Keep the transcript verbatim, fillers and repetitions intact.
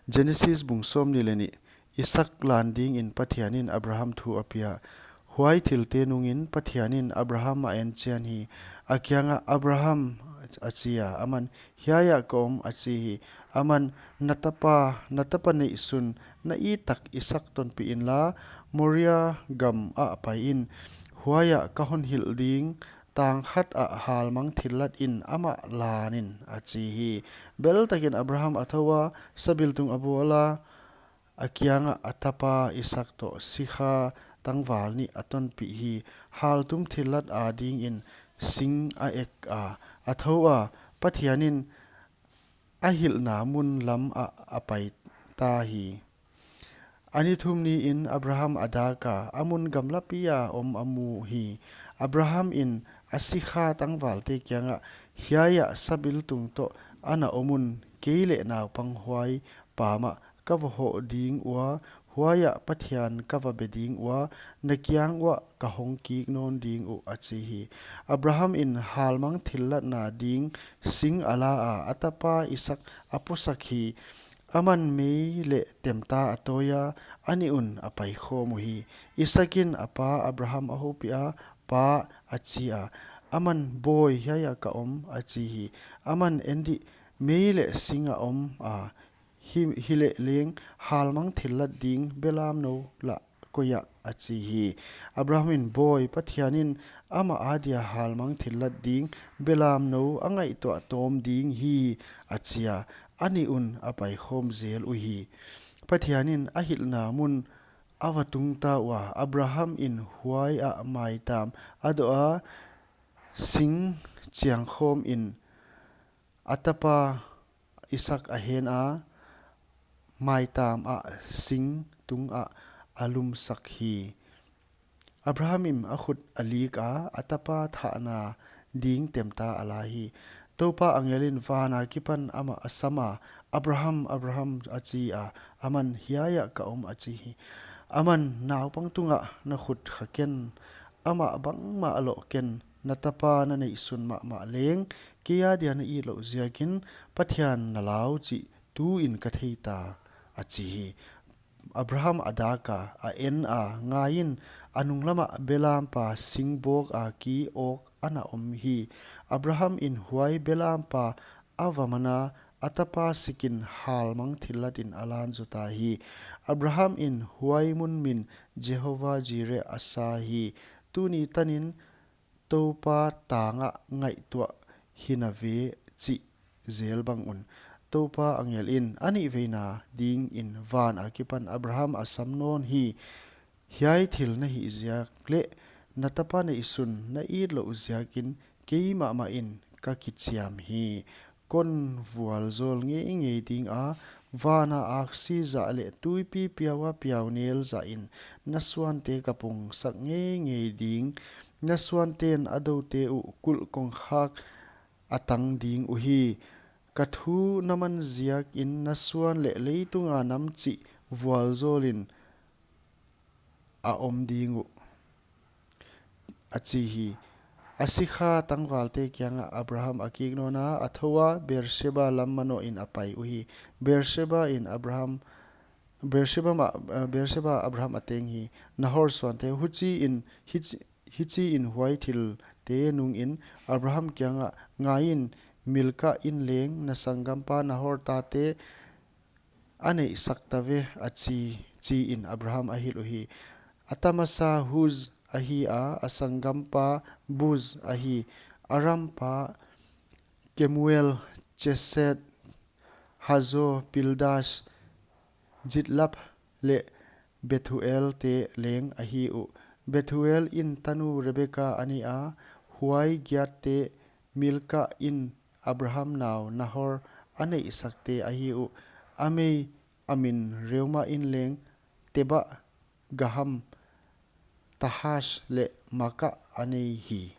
Genesis bung sawmnih leh nih. Isaak lan dingin Pathianin Abraham thu a pia. Huai thilte nungin Pathianin Abraham a enchian hi. A kiangah, "Abraham," a chi a, aman, "Hiaiah ka om," a chi hi. Aman, "Na tapa, na tapa neihsun, na it tak Isaak tonpih inla, Moria gam ah pai in. Huaiah ka hon hilh ding, tang khat ah halmang thillat in amah lan in," a chi hi. Beltakin Abraham a thou a, sabiltung a bawl a, a kiangah a tapa Isaak toh sikha tangval nih a tonpih hi. Haltum thillat adingin sing a ek a, a thou a, Pathianin a hilhna mun lam ah a pai ta hi. A ni thum niin Abraham a dak a, a mun gamlapi a om a mu hi. Abraham in a sikha tangvalte kiangah, "Hiaiah sabiltung toh ana om un, kei leh naupang huai pamah ka va hoh ding ua, huaiah Pathian ka va be ding ua, na kiang uah ka hong kik nawn ding uh," a chi hi. Abraham in halmang thillatna ding sing a la a, a tapa Isaak a pusak hi. Aman mei leh temta a tawi a, a nih un a paikhawm uhi. Isaak in a pa Abraham a houpih a, "Pa," a chi a. Aman, "Bawi, hiaiah ka om," a chi hi. Aman, "En dih, mei leh sing a om a, hi, hileh leng halmang thillat ding belamnou lah koi ah?" a chi hi. Abraham in, "Bawi, Pathianin amah adia halmang thillat ding belamnou a ngaihtuah tawm ding hi," a chi a. A nih un a paikhawm zel uhi. Pathianin a hilhna mun a va tung ta ua, Abraham in huai ah maitam a doh a, sing chiangkhawm in a tapa Isaak a hen a, maitam ah sing tungah a lumsak hi. Abraham in a khut a lik a, a tapa thahna ding temta a la hi. Toupa angel in van akipan amah a sam a, "Abraham, Abraham," a chi a. Aman, "Hiaiah ka om," a chi hi. Aman, "Naupang tungah na khut kha ken, amah bangmah loh ken, na tapa na neihsun mahmah leng, kei adia na it louh ziakin Pathian na lau chih tuin ka thei ta," a chi hi. Abraham a dak a, a en a, ngaiin, a nunglamah belampa singbawk a ki awk ana om hi. Abraham in huai belampa a va man a, a tapa sikin halmang thillatin a lan zou ta hi. Abraham in huai mun min Jehovah Jireh a sa hi. Tuni tanin Toupa tangah ngaihtuah hina ve chih zel bang un. Toupa angel in a nihveina dingin van akipan Abraham a sam nawn hi. "Hiai thil na hih ziak leh na tapa neihsun na it louh ziakin keimahmah in ka kichiam hi. Kon vualzawl ngeingei ding a, vana aksi zah leh tuipi piau a piaunel zahin na suante ka pungsak ngeingei ding. Na suanten a doute uh kulh kongkhak a tang ding uhi. Ka thu na man ziakin na suan leh leitunga nam chih vualzawlin a om ding uh," a chi hi. A sikha tangvalte kiangah Abraham a kik nawn a, a thou a, Beersheba lam manoh in a pai uhi. Beersheba in Abraham, Beersheba mah, eh, Beersheba Abraham a teng hi. Nahor suante, huchiin, hichi, hichiin huai thilte nungin Abraham kiangah, "Ngaiin, Milka in leng na sanggampa Nahor tate a neihsak ta ve," a chi, chiin Abraham a hilh uhi. A tamasa Uz ahi a, a sanggampa Buz ahi. Arampa Kemuel, Chesed, Hazo, Pildash, Jidlaph leh Bethuel te leng ahi uh. Bethuel in tanu Rebeka a nei a, huai giatte Milka in Abraham nau Nahor a neihsakte ahi uh. A mei a min Reuma in leng Teba, Gaham, Tahash leh Maaka a nei hi.